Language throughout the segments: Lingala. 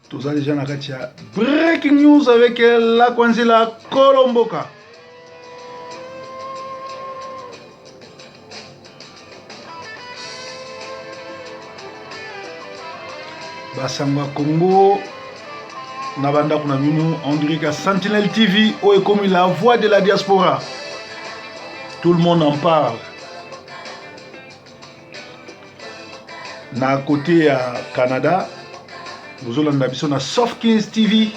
Toza deja na kati ya breaking news avec la Kwanzila Kolomboka. Basango ya Congo na bandako na bino en direct ya Sentinelle TV oyo ekomi la voix de la diaspora. Tout le monde en parle. Na kote ya Canada bozolanda biso na Soft Kings TV.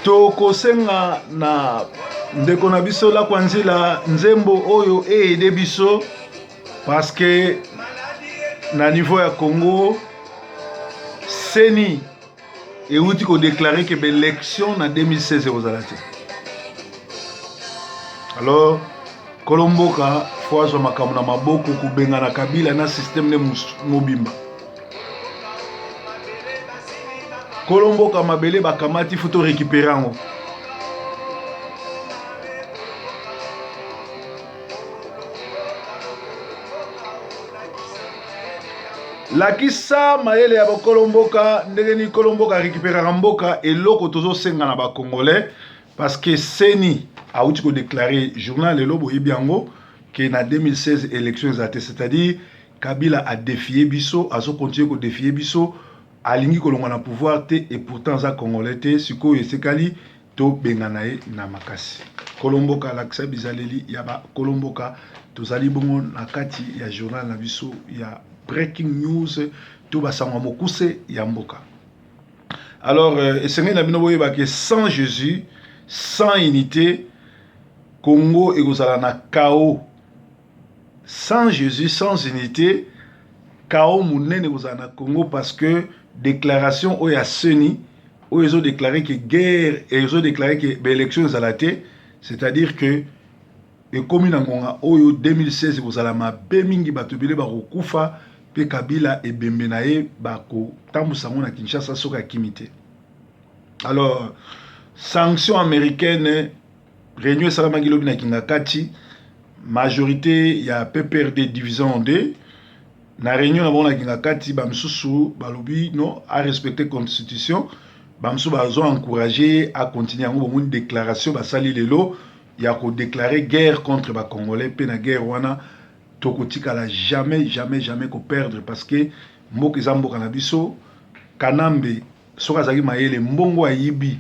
Tokosenga na ndeko na biso Lakwa Nzila nzembo oyo eede biso parce que na niveau ya Congo seni euti ko déclarer que b'élection na 2016 ekozala te. Alors kolo mboka fo azwa makambo na maboko kobengana Kabila na système ne mobimba. Kolo mboka mabele bakamati fo to récupérer yango. Lakisa mayele ya bokolo mboka ndenge nini kolo mboka recuperaka mboka eloko tozosenga na ba congolais parce que CENI awuti ko declarer journal lelo boyebi yango que na 2016 election eza te c'est-à-dire Kabila a defier biso azo continuer ko defier biso alingi kolongwa na pouvoir te et pourtant aza congolais te sikoyo esekali Tobengana ye na makasi. Kolo mboka alakisa bizaleli ya ba kolo mboka. Tozali bongo na kati ya journal na biso ya breaking news to ba sango ya mokuse ya mboka. Alors euh, esengeli na bino boyeba ke sans Jésus, sans unité, Congo ekozala na chaos. Sans Jesus, sans unite, chaos munene ekozala na Congo parce que declaration oyo ya CENI oyo ezo declarer que guerre ezo declarer que ba elections ezala te, c'est-à-dire que ekomi na ngonga oyo 2016 ekozala mabe mingi, bato ebele bakokufa mpe Kabila ebembe na ye bakotambusa yango na Kinshasa soki akimi te. Alors sanction américaine Reunion esalamaki lobi na Kingakati, majorite ya PPRD divisé en deux. Na reunion na bango na Kingakati, ba misusu balobi non a respecter constitution, ba misusu bazo encourager ye a continuer. Yango bomoni declaration basali lelo ya ko declarer guerre contre ba congolais, pe na guerre wana tokotikala jamais jamais jamais ko perdre parce que mboka eza mboka na biso. Kanambe soki azalaki mayele mbongo ayibi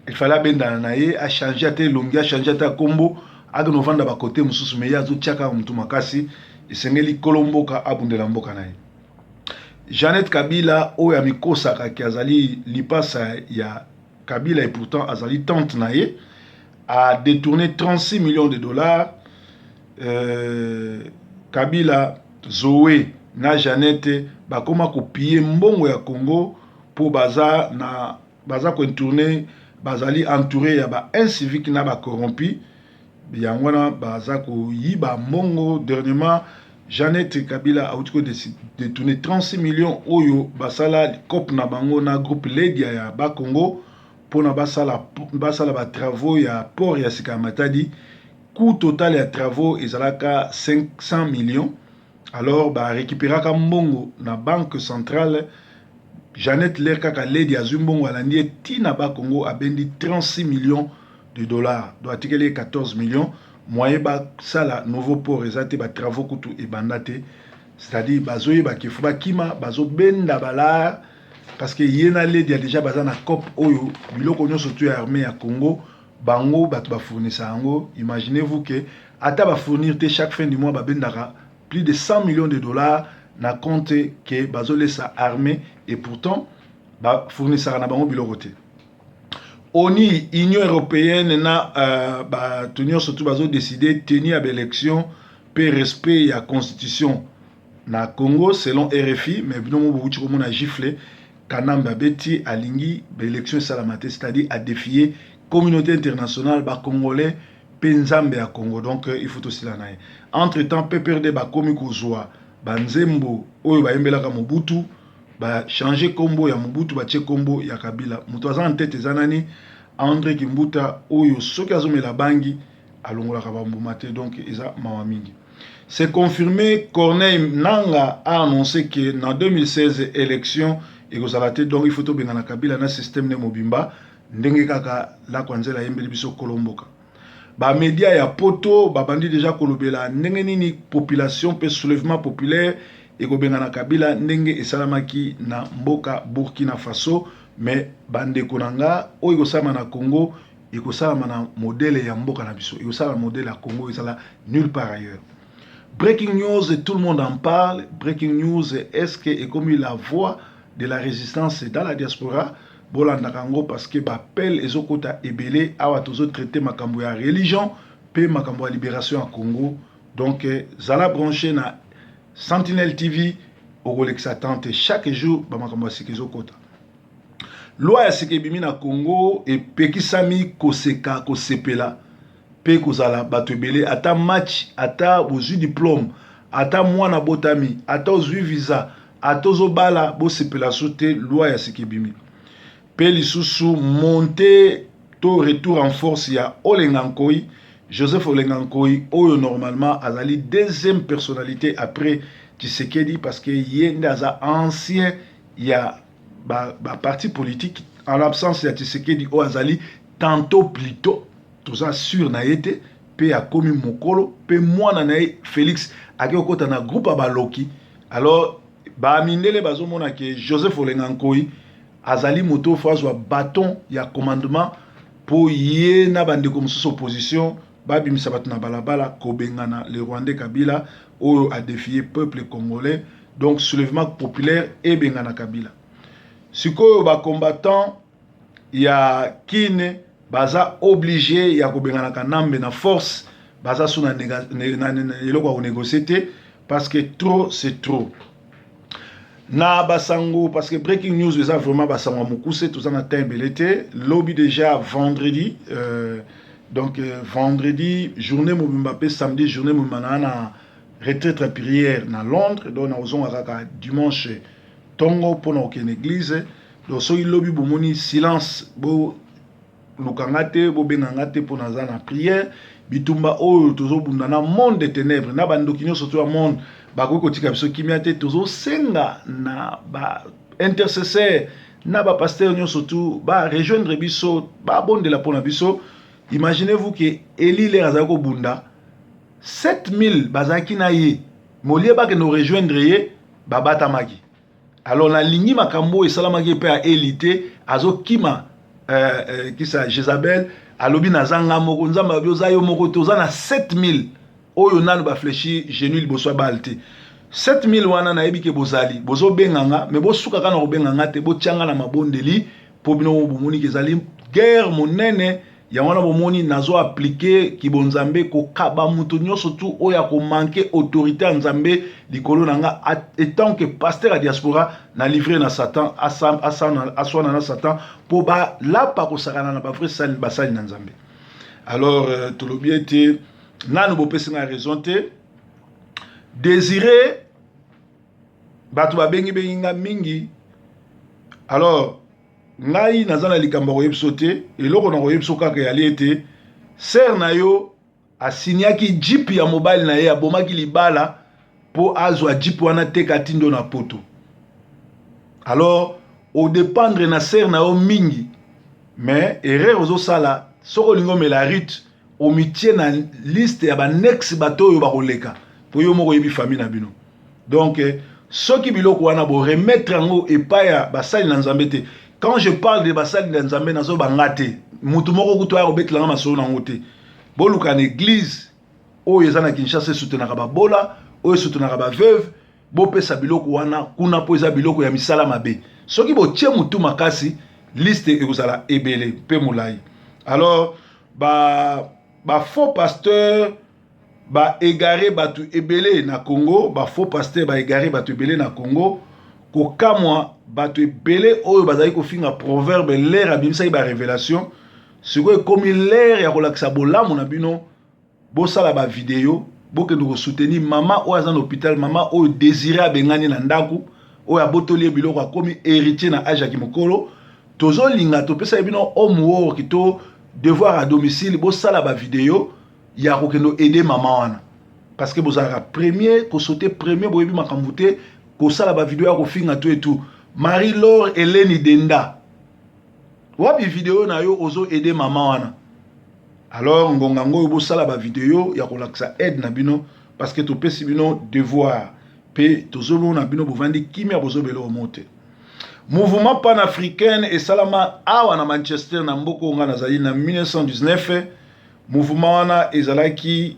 il fallait abendana na ye a changer ata elongi a changer ata kombo akende ovanda ba kote mosusu mais ye azotia kaka motu makasi esengeli kolo mboka abundela mboka na ye Jeannette Kabila oyo amikosaka ke azali lipasa ya Kabila et pourtant azali tante na ye a détourné 36 millions de dollars euh, Kabila Zoe na Jeannette bakoma kopille mbongo ya Congo po baza na baza ko intourner bazali entoure ya ba incivique na ba corrompu yango wana baza koyiba mbongo dernièrement Jeannette Kabila auti ko détourner 36 millions oyo basala cope na bango na groupe Ledia ya ba Congo pona basala basala ba travaux ya port ya sika ya Matadi coût total ya travaux ezalaka 500 millions alors ba recuperaka mbongo na banque centrale Jeannette ler kaka lady azwi mbongo alandi ye ti na ba Congo abendi 36 millions de dollars donc atikeli ye 14 millions moyen basala nouveau port eza te ba travaux kutu ebanda te c'est-à-dire bazoyeba ke fo bakima bazobenda balar parce que ye na lady deja baza na cop oyo biloko nyonso tu ya armée ya Congo bango bato ba fournissa yango imaginez vous que ata ba fournir te chaque fin du mois babendaka plus de 100 millions de dollars na compte que bazolesa armée et pourtant ba fournissaka na bango biloko te oni union européenne na euh, bato nyonso tu bazodeside tenue ya baélection mpe respect ya constitution na Congo selon RFI mais bino mo bowuti komona gifle. Kanambe abeti, alingi baélection esalama te, c'est-à-dire adéfier communauté internationale, bacongolais mpe Nzambe ya Congo. Donc il faut tosila na ye. Entre temps, PPRD bakomi kozwa banzembo oyo bayembelaka Mobutu, bachange nkombo ya Mobutu, batie nkombo ya Kabila. Moto aza na tete eza nani? André Kimbuta, oyo soki azomela bangi alongolaka bambuma te. Donc eza mawa mingi. C'est confirmé, Corneille Nanga a annoncé que na 2016 élection ekozala te. Donc il faut tobengana Kabila na système ne mobimba, ndenge kaka Lakwa Nzela ayembeli biso kolo mboka. Bamédia ya Poto babandi déjà kolobela ndenge nini population mpe soulèvement populaire ekobengana Kabila, ndenge esalamaki na mboka Burkina Faso. Mais bandeko na nga, oyo ekosalama na Congo ekosalama na modèle ya mboka na biso, ekosalama modèle ya Congo, ezala nulle part ailleurs. Breaking news, tout le monde en parle. Breaking news, est-ce que ekomi la voix de la résistance dans la diaspora? Bolandaka yango parce que baappel ezokota ebele. Awa tozotraite makambo ya religion mpe makambo ya libération ya Congo. Donc zala branché na Sentinelle TV, okolekisa tante. Chaque jour bamakambo ya sika ezokota. Loi ya sika ebimi na Congo, epekisami koseka, kosepela mpe kozala bato ebele, ata match, ata bozwi diplôme, ata mwana botami, ata ozwi visa, ata ozobala, bosepela so te. Loi ya sika ebimi. Mpe lisusu montée to retour en force ya Olenga Nkoi, Joseph Olenga Nkoi, oyo normalement azali deuxième personnalité après Tshisekedi, parce que ye nde aza ancien ya baparti ba politique en l'absence ya Tshisekedi, oyo azali tantôt plutôt toza sûr na ye te, mpe akomi mokolo, mpe mwana na ye Félix ake kokɔta na groupe ya baloki. Alors bamindele bazomona ke Joseph Olenga Nkoi azali moto fo azwa bâton ya commandement, mpo ye na bandeko mosusu opposition babimisa bato na balabala kobengana le Rwandais Kabila, oyo adéfier peuple congolais. Donc soulèvement populaire ebengana Kabila. Sikoyo bacombattant ya Kine baza obligé ya kobengana Kanambe na force, baza so na eloko ya konégocie te, parce que trop c'est trop. Na basango, parce que breaking news eza vraiment basango ya mokuse, toza na temps ebele te. Lobi déjà vendredi, donc vendredi journée mobimba mpe samedi journée mobimba naa na retraite ya prière na Londres. Donc nakozonga kaka dimanche ntongo mpona kokende église. Donc soki lobi bomoni silence, boluka nga te, bobenga nga te, mpo naza na prière. Bitumba oyo tozobunda na monde de ténèbre, na bandoki nyonso to ya monde, bakoki kotika biso kimia te. Tozosenga na baintercesseur, na bapasteur nyonso tu barejoindre biso, babondela mpona biso. Imaginez-vous ke Eli lere azalaki kobunda, 7000 bazalaki na ye, molie bakende korejoindre ye, babatamaki. Alors nalingi makambo oyo esalamaki epai ya Eli te. Azokima kisa Jezabel, alobi: "Naza nga moko." Nzambe alobi: "Oza yo moko te, oza na 7000 oyo nanu bafléchir genou liboso ya Baal te." 7000 wana, nayebi ke bozali bozobenga nga, me bosuka kaka na kobenga nga te, botia nga na mabondeli, mpo bino bomoni ke ezali guerre monene. Yango wana bomoni nazo appliquer kibonzambe, kokaba moto nyonso tu oyo akomanquer autorité ya Nzambe likolo na nga etant que pasteur ya diaspora, na livre na Satan, aswana na Satan, mpo balapa kosakana na bavrai basali na Nzambe. Alors tolobi ete nanu bopesi nga raison te. Désiré, bato babengi-bengi nga mingi. Alors ngai naza na likambo ya koyebi biso te. Eloko na koyebi biso kaka eyali ete sœur na yo asinyaki jeep ya mobali na ye, abomaki libala mpo azwa jeep wana, teka tindo na Poto. Alors odépendre na sœur na yo mingi, mais erreur ozosala, soki olingi omela rite, omitie na liste ya banex, bato oyo bakoleka, mpo yo moko oyebi famille na bino. Donc soki biloko wana boremettre yango epai ya basali na Nzambe te, quand je parle de basali na Nzambe, nazobanga te mutu moko kutu aya kobetelanga masolo nango te. Boluka na église oyo eza na Kinshasa esoutenaka babola, oyo esoutenaka baveuve, bopesa biloko wana kuna, mpo eza biloko ya misala mabe. Soki botie mutu makasi, liste ekozala ebele mpe molai. Alors bafaux ba pasteur baégare bato ebele na Congo, bafaux pasteur baégare bato ebele na Congo. Kokamwa. Bato ebele oyo bazali kofinga Proverbe, l'heure abimisaki barévélation. Sikoyo ekomi l'heure ya kolakisa bolamu na bino. Bosala bavideo, bokende kosoutenir mama oyo aza na hôpital, mama oyo Désiré abengani na ndako, oyo abotoli ye biloko, akomi héritier na age ya kimokolo. Tozolinga topesa ye bino homework to devoir à domicile: bosala bavideo ya kokende aider mama wana, parce que bozalaka premier kosauter premier, boyebi makambo te, kosala bavideo ya kofinga to etu. Marie Laure Eleni Denda, wapi video na yo ozo aider mama wana? Alors ngonga ngo oyo bosala bavideo ya kolakisa aide na bino, parce que topesi bino devoir mpe tozomona bino bovandi kimia, bozobela omo te. Mouvement panafricaine esalama awa na Manchester, na mboka oyo nga nazali, na 1919. Mouvement wana ezalaki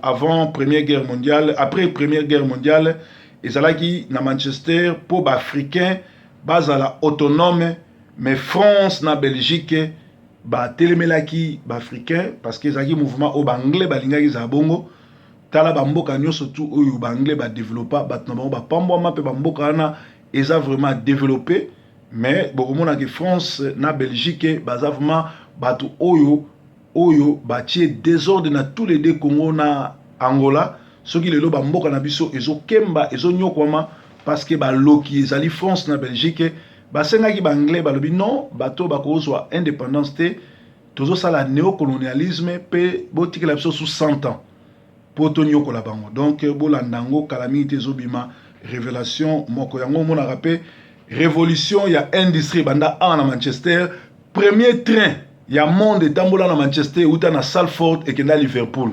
avant Première Guerre mondiale, après Première Guerre mondiale. Ezalaki na Manchester mpo baafricain bazala autonome, mais France na Belgique batelemelaki baafricain, parce que ezalaki mouvement oyo baanglais balingaki ezala bongo. Tala bamboka nyonso tu oyo baanglais badéveloppa, bato na bango bapambwama mpe bamboka wana eza vraiment développé. Mais bokomonaki France na Belgique baza vraiment bato oyo batie désordre na tous les deux, Congo na Angola. Soki lelo bamboka na biso ezokemba, ezonyokwama, parce que baloki ezali France na Belgique. Basengaki baanglais, balobi non, bato bakozwa indépendance te, tozosala néocolonialisme mpe botikela biso sous 100 ans mpo tonyokola bango. Donc bolanda yango, kala mingi te ezobima révélation moko. Yango omonaka mpe révolution ya industrie ebanda awa na Manchester. Premier train ya monde etambola na Manchester, euta na Salford, ekenda Liverpool.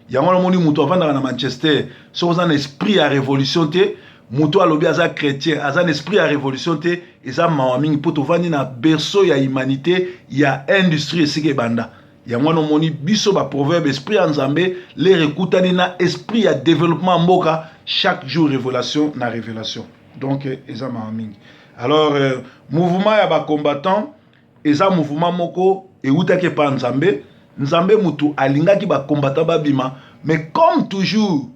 Yango namoni moto avandaka na Manchester, soki oza na esprit ya révolution te, moto alobi aza chrétien, aza na esprit ya révolution te, eza mawa mingi, mpo tovandi na berceau ya humanité, ya industrie, esika ebanda. Yango wana omoni biso baproverbe, esprit ya Nzambe l'heure ekutani na esprit ya développement ya mboka, chaque jour révélation na révélation. Donc eza mawa mingi. Alors mouvement ya bacombattant eza mouvement moko eutaki epa Nzambe. Nzambe mutu alingaki bacombattant babima, mais comme toujours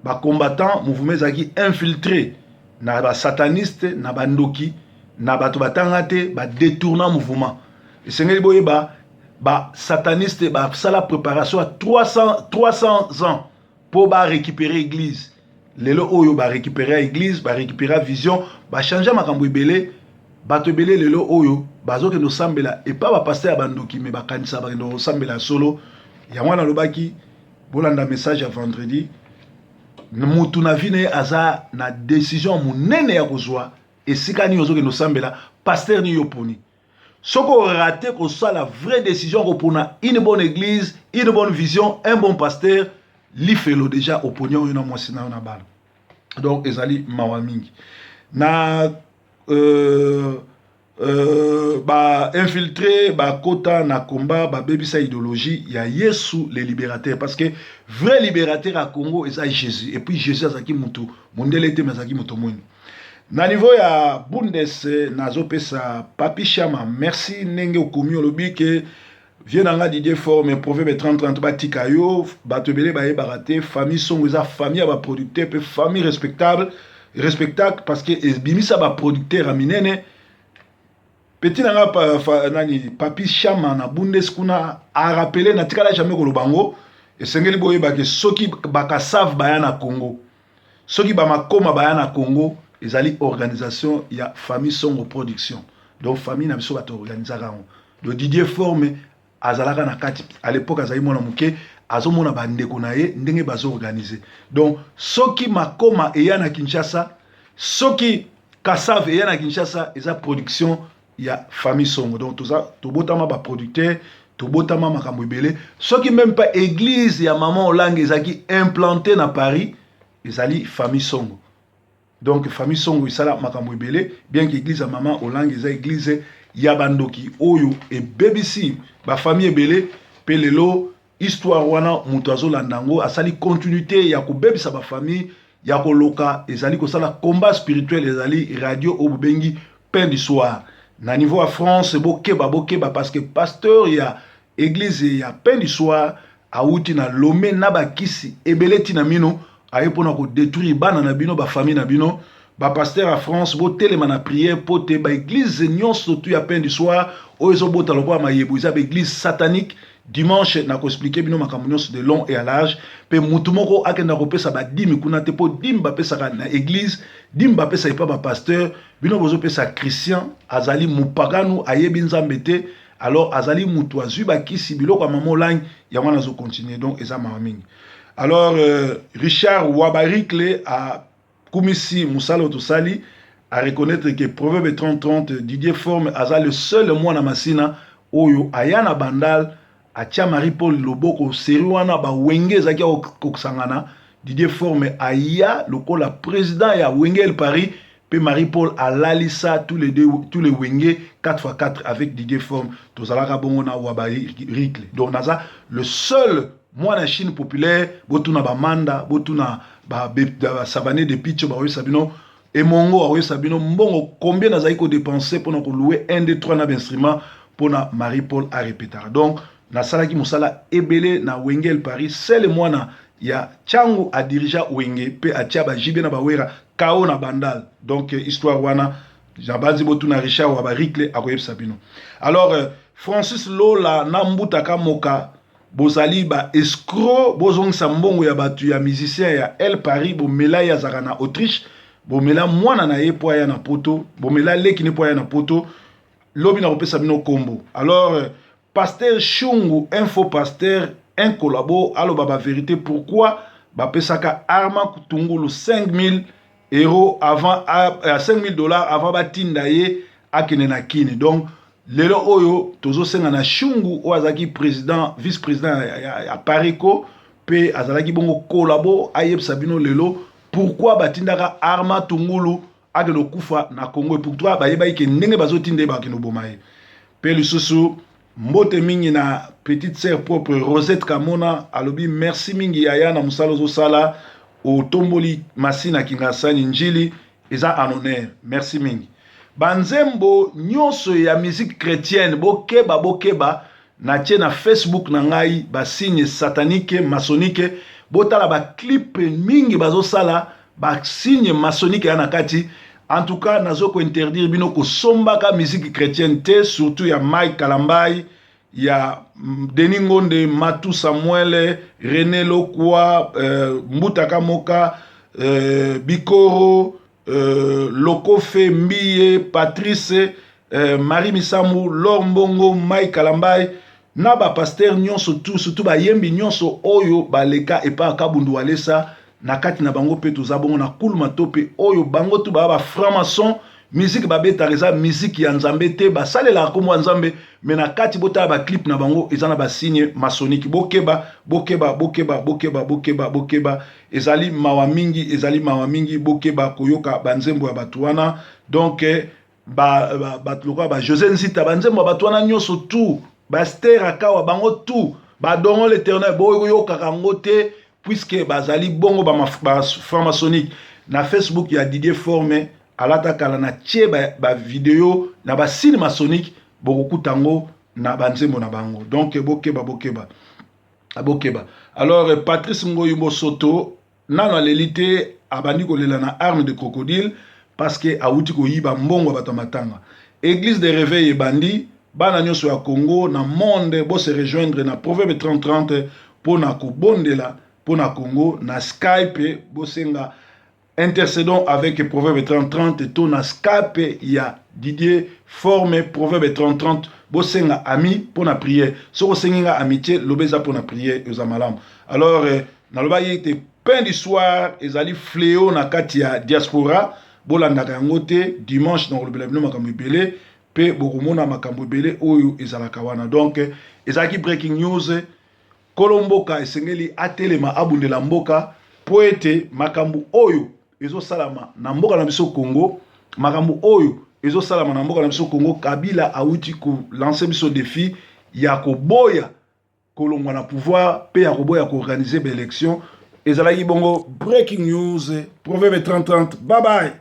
bacombattant, mouvement ezalaki infiltré na basataniste, na bandoki, na bato batanga te, badétourna mouvement. Esengeli boyeba, basataniste basala préparation ya 300 ans mpo barécupérer église. Lelo oyo barécupérer église, barécupérer vision, bachange makambo ebele. Bato ebele lelo oyo bazokende kosambela epa bapasteur ya bandoki, me bakanisa bakende kosambela ya solo. Yango wana alobaki, bolanda message ya vendredi: mutu na vie na ye aza na décision monene ya kozwa esika nini ozokende kosambela, pasteur nini yo poni. Soki orater kosala vraie décision, kopona une bonne église, une bonne vision, un bon pasteur, lifelo déjà oponi oyo na mwasi na yo na bana. Donc ezali mawa mingi na bainfiltré bakota na komba, babebisa idéologie ya Yesu le libérateur, parce que vrai libérateur ya Congo eza Jésus. Et puis Jésus azalaki mutu mondele te, me azalaki moto mwindu. Na niveau ya Bundes, nazopesa Papi Shama merci ndenge okomi, olobi ke vie na nga Didier Forme Proverbe 30 30, batika yo. Bato ebele bayebaka te, famille Songo eza famille ya baproducteur mpe famille respectable, respectable, parce que ebimisa baproducteur ya minene. Petit na nga nani, Papi Shama na Bundes kuna, arappeler, natikala jamais koloba yango. Esengeli boyebake, soki bakasave baya na Congo, soki bamakoma baya na Congo, ezali organisation ya famille Songo Production. Donc famille na biso bato organisaka yango. Donc Didier Forme azalaka na kati à l'époque, azali mwana moke, azomona bandeko na ye ndenge bazoorganiser. Donc soki makoma eya na Kinshasa, soki kasave eya na Kinshasa, eza production ya famille Songo. Donc toza, tobotama baproducteur, tobotama makambo ebele. Soki même pas église ya mama Olange ezalaki implanté na Paris, ezali famille Songo. Donc famille Songo esala makambo ebele, bien que église ya mama Olange eza église ya bandoki oyo ebebisi bafamille ebele. Mpe lelo histoire wana, moto azolanda yango, asali continuité ya kobebisa bafamille, ya koloka. Ezali kosala combat spirituel, ezali radio oyo bobengi Pain du Soir. Na niveau ya France, bokeba, bokeba, parce que pasteur ya église ya Pain du Soir awuti na Lome na bakisi ebele ntina mino, aye mpona kodétruire bana na bino, bafamille na bino. Bapasteur ya France, botelema na prière mpo te baéglise nyonso tu ya Pain du Soir oyo ezobota lokola mayebo eza baéglise satanique. Dimanche nakoexpliquer bino makambo nyonso de long et à large. Mpe mutu moko akenda kopesa badîme kuna te, mpo dîme bapesaka na église, dîme bapesa epa bapasteur. Bino bozopesa Christian, azali mopaganu, ayebi Nzambe te. Alors azali mutu azwi bakisi, biloko ya mama Olangi, yango wana azocontinuer. Donc eza mawa mingi. Alors Richard Wabarikle akumisi mosala oyo tosali, areconnaître que Proverbe 3030, Didier Forme aza le seul mwana Masina oyo aya na Bandal, atia Marie Paul loboko. Série wana bawenge ezalaki kosangana, Didier Forme aya lokola président ya Wenge El Paris, mpe Marie Paul alalisa tous les deux, tous les Wenge 4x4 avec Didier Forme. Tozalaka bongo na Wabarikle. Donc naza le seul mwana Chine populaire. Botuna bamanda, botuna basavane de picho, bakoyebisa bino emongo, akoyebisa bino mbongo combien nazali kodépenser mpona kolouer 1 2 3 na bainstrument mpona Marie Paul arepetaka. Donc nasalaki mosala ebele na Wenge El Paris. Seul mwana ya Ntiango adirigea Wenge mpe atia bajibe na bawera kao na Bandal. Donc histoire wana nabanzi botuna Richard wa Barikle, akoyebisa bino. Alors Francis Lola na Mbuta Kamoka, bozali ba escroc. Bozongisa mbongo ya bato ya musicien ya El Paris. Bomela ye, azalaka na Autriche. Bomela mwana na ye mpo aya na Poto, bomela leki ne mpo aya na Poto. Lobi na kopesa bino nkombo. Alors pasteur Shungu, un faux pasteur, un collabo, aloba bavérité. Pourquoi bapesaka Arma Tungulu 5000 euros avant, 5000 $ avant batinda ye akende na Kini? Donc lelo oyo tozosenga na Shungu oyo azalaki président, vice président ya Pareco, mpe azalaki bongo collabo, ayebisa bino lelo pourquoi batindaka Arma Tungulu akende kokufa na Congo, et pourquoi bayebaki ke ndenge bazotinda ye, bakende koboma ye. Mpe lisusu mbote mingi na petite sœur propre Rosette Kamona. Alobi merci mingi yaya na mosala ozosala, otomboli Masina Kingasani, Njili eza en honneur. Merci mingi. Banzembo nyonso ya musique chrétienne, bokeba, bokeba. Natie na Facebook na ngai basigne satanique, maçonnique. Botala baclip mingi bazosala, basigne maçonnique ya na kati. En tout cas nazo kointerdire bino kosombaka musique chrétienne te, surtout ya Mike Kalambai, ya Denis Ngonde, Matu Samuel, René Lokwa, Mbuta Kamoka, Bikoro, Lokofe Mbiye, Patrice, Marie Misamu, Lor Mbongo, Mike Kalambai na bapasteur nyonso tu, surtout bayembi nyonso oyo baleka epai ya Kabundu Walesa. Na kati na bango mpe toza bongo na Kuluma to mpe oyo bango tu baya bafranc-maçon. Musique babetaka eza musique ya Nzambe te. Basalelaka nkombo ya Nzambe, mais na kati, botala baclip na bango, eza na basigne maçonnique. Bokeba, bokeba, bokeba, bokeba, bokeba, bokeba. Ezali mawa mingi, ezali mawa mingi. Bokeba koyoka banzembo ya bato wana. Donc bato lokola ba José Nzita, banzembo ya bato wana nyonso tu, baster akawa, bango tu badongo l'Éternel, boyokaka yango te, puisque bazali bongo bafranc-maçonnique. Na Facebook ya Didier Forme alata kala, na tie bavideo ba na basigne maçonnique, bokokuta yango na banzembo na bango. Donc bokeba, bokeba, bokeba. Alors Patrice Ngoyumbo Soto nano aleli te, abandi kolela na arme de crocodile, parce que awuti koyiba mbongo ya bato ya matanga. Église de réveil ebandi. Bana nyonso ya Congo na monde, bose rejoindre na Proverbe 3030 mpona kobondela mpona Congo. Na Skype bosenga "Intercédons avec Proverbe 3030", to na Skype ya Didier Forme Proverbe 3030, bosenga ami mpona prière. Soki osengi nga amitié, loba eza mpona prière, eza malamu. Alors nalobaki ete Pain du Soir ezali fléau na kati ya diaspora, bolandaka yango te. Dimanche nakolobela bino makambo ebele mpe bokomona makambo ebele oyo ezalaka wana. Donc ezalaki breaking news. Kolo mboka esengeli atelema, abundela mboka, mpo ete makambo oyo ezosalama na mboka na biso Congo, makambo oyo ezosalama na mboka na biso Congo, Kabila awuti kolancer biso défi ya koboya kolongwa na pouvoir mpe ya koboya koorganiser baélection. Ezalaki bongo breaking news, Proverbe 3030. Bye bye.